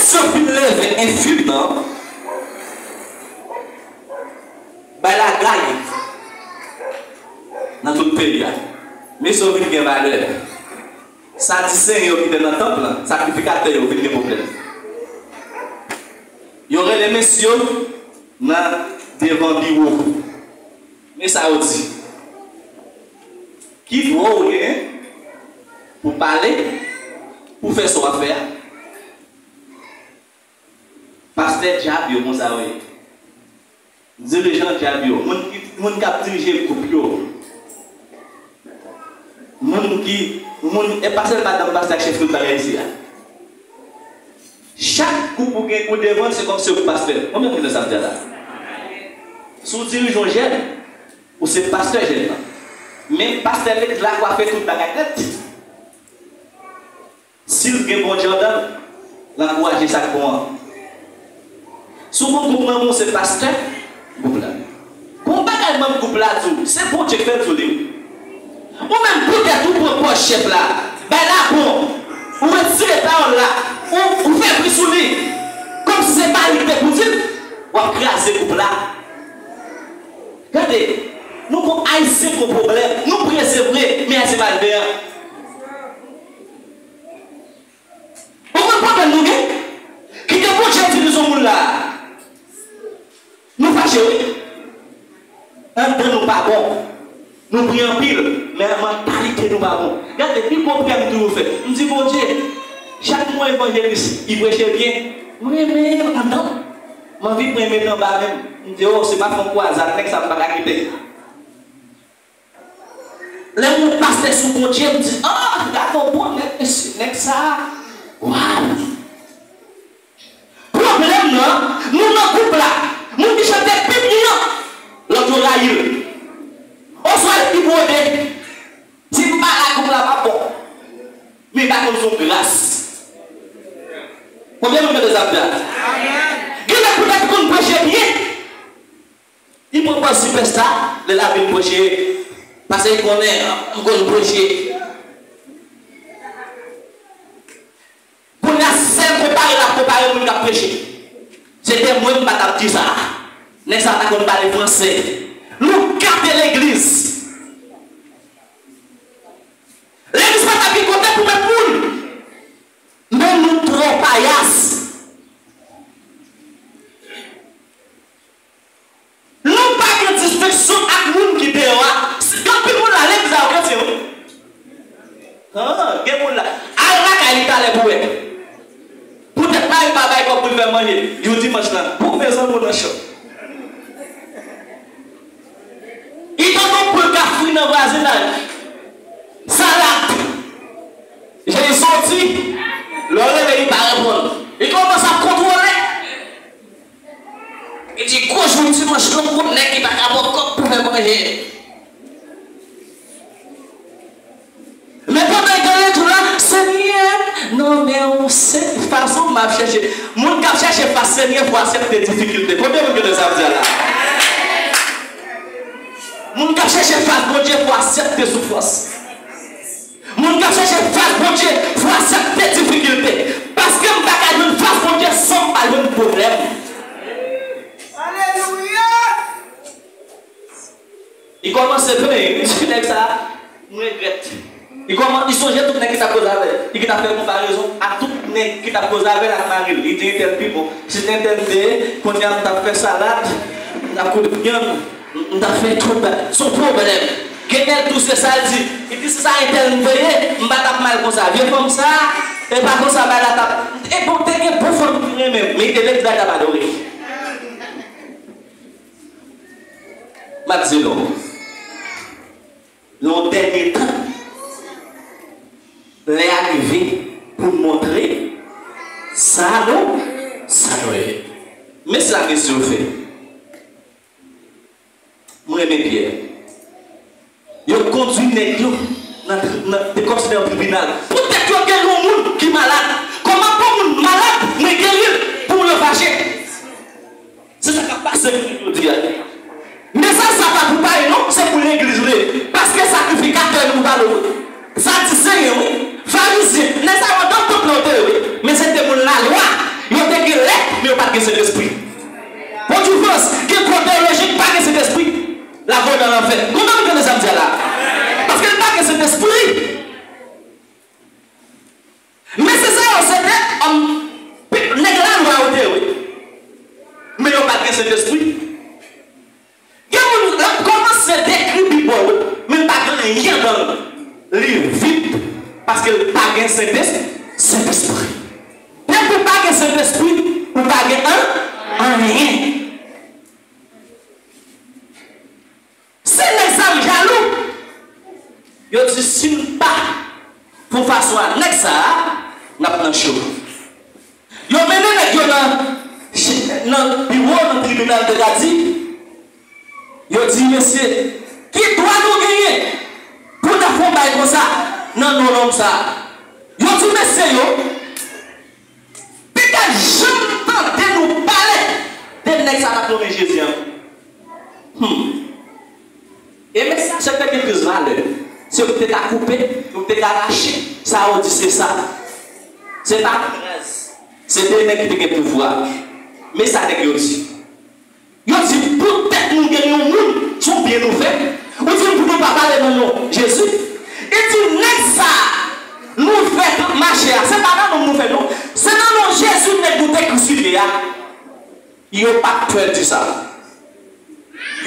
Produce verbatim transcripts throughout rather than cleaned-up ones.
Mesye yo fin leve enfim nan, bay lagay nan tout peyi a. Mesye yo vin gen valè. Sadiseyen yo ki te nan tanp lan, sakrifikatè yo vin gen pwoblèm. Yo rele mesye yo nan devan biwo. Men sa yo di. Ki dwa w genyen pou pale, pou fè sa w ap fè a? Pastè dyab yo, konsa yo ye. Dirijan dyab yo, moun ki, moun k ap dirije gwoup yo. Moun ki, moun, e pa sèl madanm pastè ak chèf tout bagay isi a. Chak gwoup ou gen, ou devan l, se kòmsi se gwoup pastè. Konbyen moun ki sa m di a la? Si w dirije yon jèn, ou se pastè jèn nan. Men pastè legliz la kwafe tout bagay nèt. Si l gen Bondye anndan l, l ankouraje sa k bon an. Si w gon gwoup manman w se pastè gwoup la. Gon bagay manm gwoup la di w, se Bondye k fè l di w li wi. Ou menm poutèt ou pran pòz chèf la, bay la bon, ou retire pawòl la, ou, ou fè bri sou li, kòmsi se pa li ki te pou di l, w ap kraze gwoup la. Gade, nou gon Ayisyen gon pwoblèm, nou prese vre, men Ayisyen malveyan. Ou konn pwoblèm nou gen? Kite Bondye itilize yon moun la. Nou fache wi. Anndan nou pa bon. Nou pri anpil, men mantalite nou pa bon. Gade, pi gwo priyè m toujou fè. M di, Bondye, chak mwen evanjelis, li preche byen. Mwen renmen anndan. M anvi pran met anba menm. M di, o, se pa fon kwazad, nèg sa m pa ka kite. Lè m wè pastè sou Bondye, m di, ah, gade yon bon nèg, mesye, nèg sa a. Waw! Pwoblèm nan, nou nan gwoup la, moun ki chante pi byen an, lòt yo rayi l. Oswa l pi bwode. Si m pa la, gwoup la p ap bon. Men pa konn se yon gras. Konbyen moun tande sa m di a? Gen nèg poutèt konn preche byen. Li pran pòz sipèsta, lè l ap vin preche, paske li konnen, m konn preche. Kounye a, sèl konpare l ap konpare moun k ap preche. Se te mwen, m pa t ap di sa. Nèg sa ta konn pale franse. Nou gate legliz. Legliz pa t ap gen kote pou met moun. Men nou twò payas. Nou pa gen distenksyon ak moun ki deyò a. Gen anpil moun la, legliz la yo kretyen wi. Ah, gen moun la. Al lakay li talè pou wè. Poutèt mari pa bay kòb pou l fè manje. Jou dimanch la, pou mezanmi w nan chòk. Li tankou poul k ap fri nan vwazinaj. Salad. Jan li soti, lè w rele li pa reponn. Li kòmanse ap kontwole. Li di gwo jou dimanch lan, gwo nèg ki pa ka ba w kòb pou fè manje. Men pandan l gade tou la, Senyè, non men w se fason m ap chèche. Moun k ap chèche fas Senyè fò aksepte difikilte. Konbyen moun ki konn sa m di a la? Moun k ap chèche fas Bondye fò aksepte soufrans. Moun k ap chèche fas Bondye fò aksepte difikilte. Paske m pa ka jwenn fas Bondye san m pa jwenn pwoblèm. Alelouya! Li kòmanse plenyen, li di nèg sa a, m regrèt. Li kòman, li sonje tout nèg ki t ap koze avè l, li ki t ap fè konparezon ak tout nèg ki t ap koze avè l ak mari l. Li di entèl pi bon. Si se entèl m te ye, kounye a m t ap fè salad, m t ap koute vyann, m t ap fè tout bagay. Se yon pwoblèm. Gen nèg tou se sa l di. Li di se sa entèl m te ye, m pa t ap mal konsa. Vye fanm sa a, e pa konsa bagay la t ap. E bon, te gen bon fanm ki renmen m, men li te legliz la t ap adore. M ap di nou, nan yon dènye tan, lè a rive pou n montre sa nou, sa nou ye. Men sa mesye yo fè. Mwen renmen Pyè. Yo kondui nèg yo nan, nan, te kòmsi nan yon tribinal. Poutèt yo gen yon moun ki malad. Kòman pou moun malad, mwen geri l, pou yo fache? Se sa k ap pase jodi a. Mesaj sa pa pou Payen non, se pou legliz li. Paske sakrifikatè nou pa lou. Sadiseyen wi, Farizyen, nèg sa yo anndan tanp lan yo te ye wi. Men se te moun lalwa. Yo Sentespri. Depi w pa gen Sentespri, ou pa gen an, anyen. Se nèg sa yo jalou. Yo di si n pa pran fason a nèg sa a, n ap nan cho. Yo mennen nèg yo nan, nan biwo, nan tribinal, te ka di, yo di mesye, ki dwa nou genyen pou n ap fè yon bagay konsa nan non nonm sa a? Yo di mesye yo, Pita janm tande nou pale de nèg sa k ap nonmen Jezi an. Hmm. E mesaj sa te gen plis valè. Se pou te ka koupe, pou te ka rache. Sa yo di se sa. Se pa raz. Se de nèg ki te gen pouvwa. Men sa nèg yo di. Yo di poutèt nou gen yon moun, se yon byen nou fè. Ou di pou nou pa pale nan non Jezi. E di nèg sa a nou fè k ap mache a, se pa nan non nou fè non. Se nan non Jezi nèg nou te krisifye a. Yo pa t pè di sa.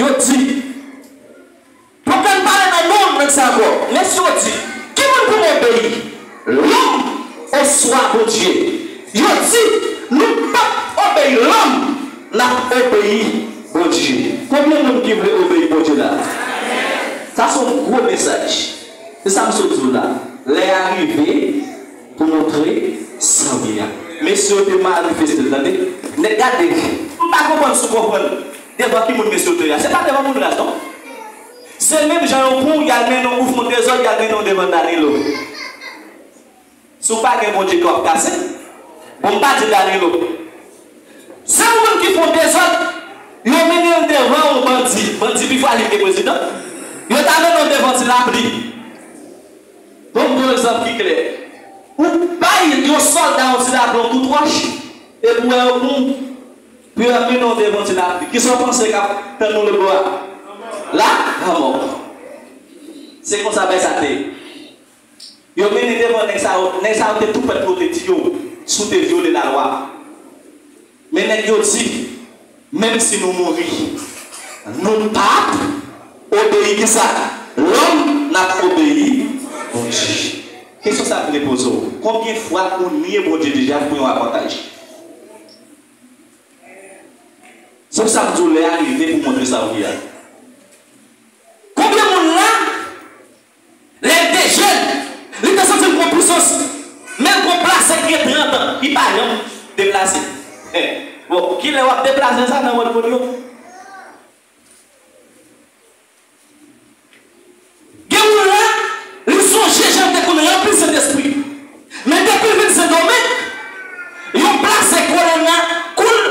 Yo di, Poko n pale nan non nèg sa ankò. Mesye yo di, ki moun pou m obeyi? Lòm oswa Bondye? Yo di, nou p ap obeyi lòm, n ap obeyi Bondye. Konbyen moun ki vle obeyi Bondye la? Sa se yon gwo mesaj. Se sa m sot di w la. Lè a rive pou montre sa w ye a. Mesye yo te manifeste, tande. Nèg gade, m pa konprann si w konprann devan ki moun mesye yo te ye a. Se pa devan moun raz non. Se menm jan yo pran w, y al mennen w, ou fè yon dezòd, y al mennen w devan Danilo. Si w pa gen Bondye, ke w ap kase. Bon, m pa di Danilo. Se yon moun ki fè yon dezòd, yo mennen l devan yon bandi. Bandi pi fò a li ke prezidan. Yo ta mennen w devan Ti Lapli. Bon, m ba w egzanp ki klè. Ou bay yon sòlda yon Ti Lapli, yon kout wòch, epi w wè yo pran w, pou yo mennen w devan Ti Lapli. Kisa w panse k ap tann ou lòtbò a? La, lanmò. Se konsa bagay sa te ye. Yo mennen devan nèg sa yo, nèg sa yo te tou prèt pou yo te tiye w si w te vyole lalwa. Men nèg yo di, menm si nou mouri, nou p ap obeyi kisa? Lòm, n ap obeyi Bondye. Kesyon sa m vle poze w, konbyen fwa ou nye Bondye deja pou yon avantaj? Se pou sa m di w lè a rive pou montre sa w ye a. Konbyen moun la, lè l te jèn, li te santi l gon pisans, men l gon plase ki gen trant an, li pa janm deplase. Bon, kilè w ap deplase sa nan mòn moun yo? Gen moun la, li sonje jan l te konn ranpli Sentespri. Men depi l vin Sendomeng, yon plase kolona kou l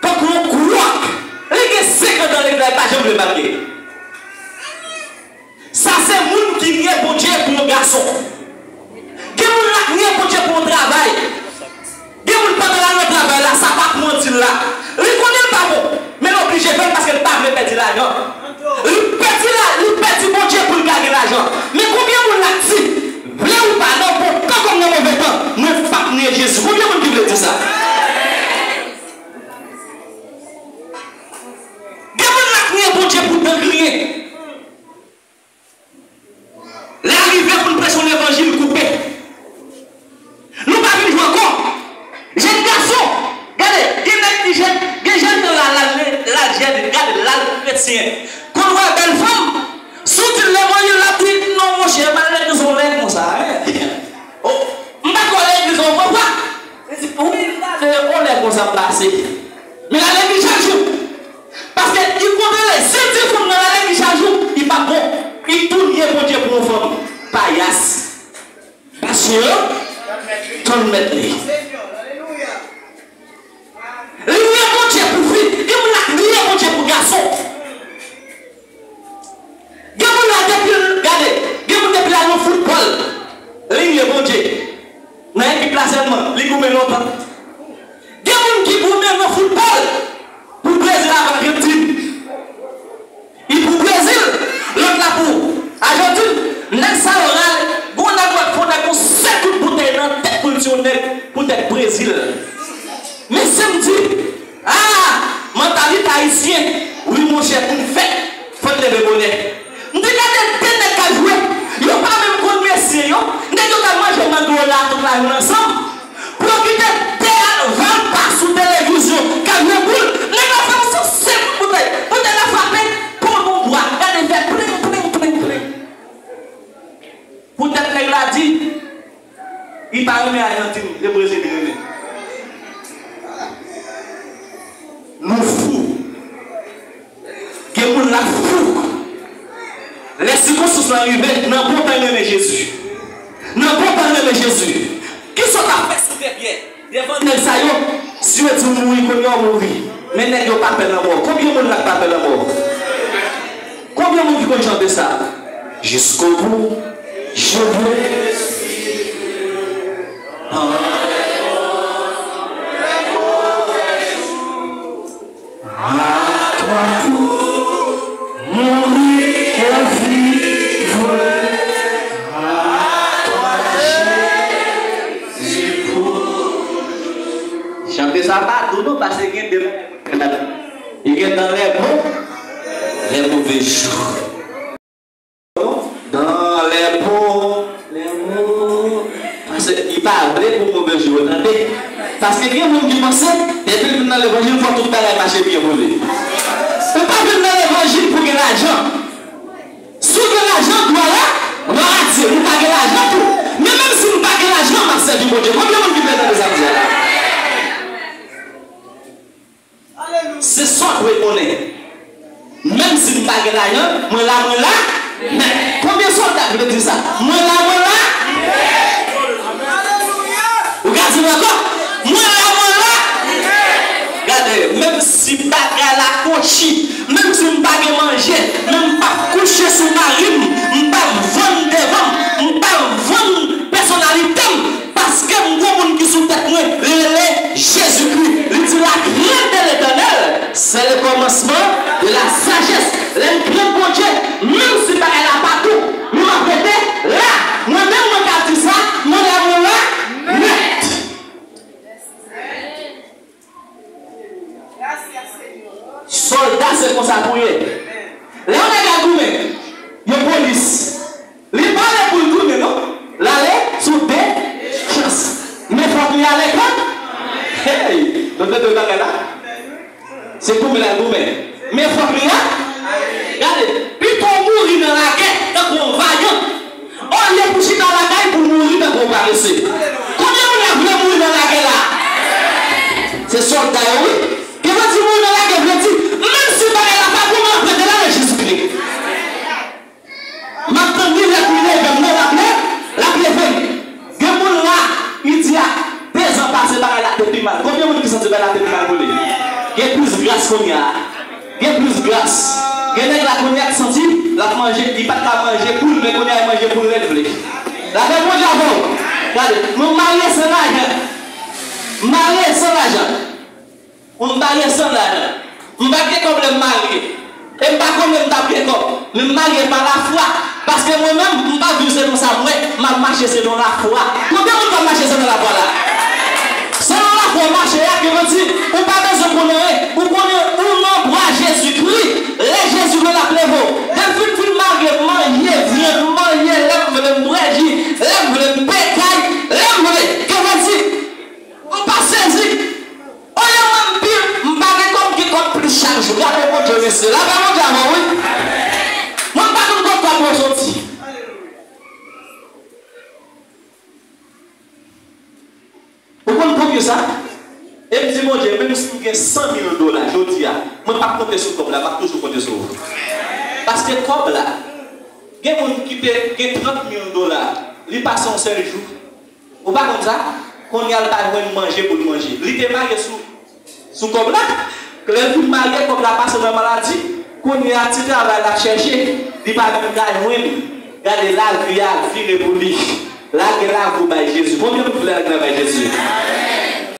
tankou yon kwòk. Li gen senkant an legliz la, li pa janm vle malge. Sa se moun ki nye Bondye pou yon gason. Gen moun la k nye Bondye pou yon travay. Gen moun pandan l al nan travay la, sa pa pou manti l la. Li konnen l pa bon, men l oblije fè l paske l pa vle pèdi lajan. Li pèdi la, li pèdi Bondye pou l ka gen lajan. Men konbyen moun la k di, vle ou pa, nan bon tan kòm nan move tan, mwen p ap nye Jezi? Konbyen moun ki vle di sa? Gen moun la k nye Bondye pou dan griyen. Lè a rive pou n preche yon levanjil koupe. Nou pa vin jwe ankò. Jèn gason, gade, gen nèg ki jèn, gen jèn nan la, la, la, la, jèn, gade, la, l kretyen. Konn wè bèl fanm, si w di l levanjil, l ap di, non, monchè, m al legliz yon lè konsa, en. Oh, m pa t wè legliz yon fwa. Li di, wi, m t ale yon lè konsa m pase. Men l al legliz chak jou. Paske li konnen lè, si l di fanm nan l al legliz chak jou, li p ap bon. Li tou nye Bondye pou yon fanm. Payas. Paske tann mèt li. Li nye Bondye pou fi. Gen moun la k nye Bondye pou gason. Gen moun la depi l, gade, gen moun depi l al nan foutbòl, li nye Bondye. Nan ekip la sèlman, li goumen lontan. Gen moun ki goumen nan foutbòl pou Brezil avè Ajantin. Li pou Brezil, lòt la pou Ajantin. Nèg sa yo rale, gon nèg wè k fè yon nèg yon sèl kout boutèy nan tèt pou l tiye yon nèg poutèt Brezil. Men si m di, ah, mantalite ayisyen, wi monchè, pou n fèt, fò n leve bonè. M te gade de nèg k ap jwe, yo pa menm konn mesye, yo, nèg yo k ap manje mango la tout lajounen ansanm. Pou yo kite de alval pa sou televizyon k ap jwe boul, nèg la fè yon sèl kout boutèy, boutèy la frape, pon yon bwa, gade fè pling, pling, pling, pling. Poutèt nèg la di, li pa renmen Ajantin, se Brezil li renmen. Nou fou. Gen moun la fou. Lè sikonstans lan rive, nan bon tan renmen Jezi. Nan bon tan renmen Jezi. Kisa w t ap fè si w te Pyè? Devan nèg sa yo, si yo di w mouri kounye a, w mouri. Men nèg yo pa pè lanmò. Konbyen moun la k pa pè lanmò? Konbyen moun ki konn chante sa? Jusqu'au bout, je veux suivre. À toi pour mourir et vivre. À toi, Jésus, pour. Chante sa pa dou non, paske gen de bagay pou fè ladan. Li gen dans les bons, les mauvais jours. Dans les bons, les mauvais. Paske li pa vle pou move jou yo, tande. Paske gen moun ki panse, depi l vin nan levanjil, fò tout bagay mache byen pou li. Ou pa vin nan levanjil pou gen lajan. Si w gen lajan, glwa la, glwa a Dye. Nou pa gen lajan tou. Men menm si m pa gen lajan, m ap sèvi Bondye. Konbyen moun ki vle tande sa m di a la? Se sa w dwe konnen. Menm si m pa gen lajan, mwen la, mwen la nèt. Konbyen sòlda k vle di sa? Mwen la, mwen la nèt. Ou ka di l ankò? Mwen la, mwen la nèt. Gade, menm si bagay la kochi, menm si m pa gen manje, men m p ap kouche sou mari m, m p ap vann devan m, m p ap vann pèsonalite m. Paske m gon moun ki sou tèt mwen, li rele Jezikri. Li di, la crainte de l'Éternel, c'est le commencement de la sagesse. Lè n krent Bondye, menm si bagay la pa tou, nou ap rete la. Mwen menm, mwen ka di sa, mwen la, mwen la nèt. Sòlda, se konsa pou ye. Lè yon nèg al goumen, yon polis, li pa ale pou l tounen non. L ale sou de chans. Men fòk li ale kan. Hey, nou tande bagay la? Se goumen l al goumen. Men fòk li a. Gade, pito w mouri nan lagè tankou yon vayan, olye pou chita lakay pou mouri tankou yon parese. Konbyen moun la vle mouri nan lagè la? Se sòlda yo, wi. Gen moun di mouri nan lagè vle di, menm si bagay la pa bon, m ap rete la nan Jezikri. M ap tann li lè pou leve m nan, l ap leve, l ap leve m. Gen moun la, li di a, dezan pase bagay la te pi mal. Konbyen moun ki santi bagay la te pi mal pou li? Gen plis gras kounye a. Gen plis gras. Gen nèg la kounye a ki santi l ap manje, li pa t ka manje poul, men kounye a li manje poul lè l vle. Lapè Bondye avè w. Gade, mwen marye san lajan. Marye san lajan. Mwen marye san lajan. M pa t gen kòb lè m marye. E m pa konnen m t ap gen kòb. Men m marye pa lafwa. Paske mwen menm, m pa viv selon sa m wè, m ap mache selon lafwa. Konbyen moun k ap mache selon lafwa la? Selon lafwa w mache a, ki vle di, ou pa bezwen konnen anyen. Ou konnen ou nan bra Jezikri. Lè Jezi vle, l ap leve w. Depi m fin marye, m manje vyann, m manje lè m vle, m bwè ji lè m vle, m peye kay lè m vle. Ki vle di, m pa sezi. Olye mwen m pi, m pa gen kòb, m gen kòb plis chak jou. Gade Bondye mesye. Lapè Bondye avè w, wi. Mwen m pa konn kot kòb mwen soti. Ou konn konbyen sa? E m di Bondye, menm si m gen san mil dola jodi a, mwen p ap konte sou kòb la, m ap toujou konte sou ou. Paske kòb la, gen moun ki te gen trant mil dola, li pase yon sèl jou. Ou pa konn sa? Kounye a l pa jwenn manje pou l manje. Li te marye sou, sou kòb la. Lè l fin marye, kòb la pase nan maladi. Kounye a, ti travay l ap chèche, li pa menm ka jwenn. Gade, lavi a vire pou li. Lage lavi w bay Jezi. Konbyen moun ki vle lage lavi bay Jezi?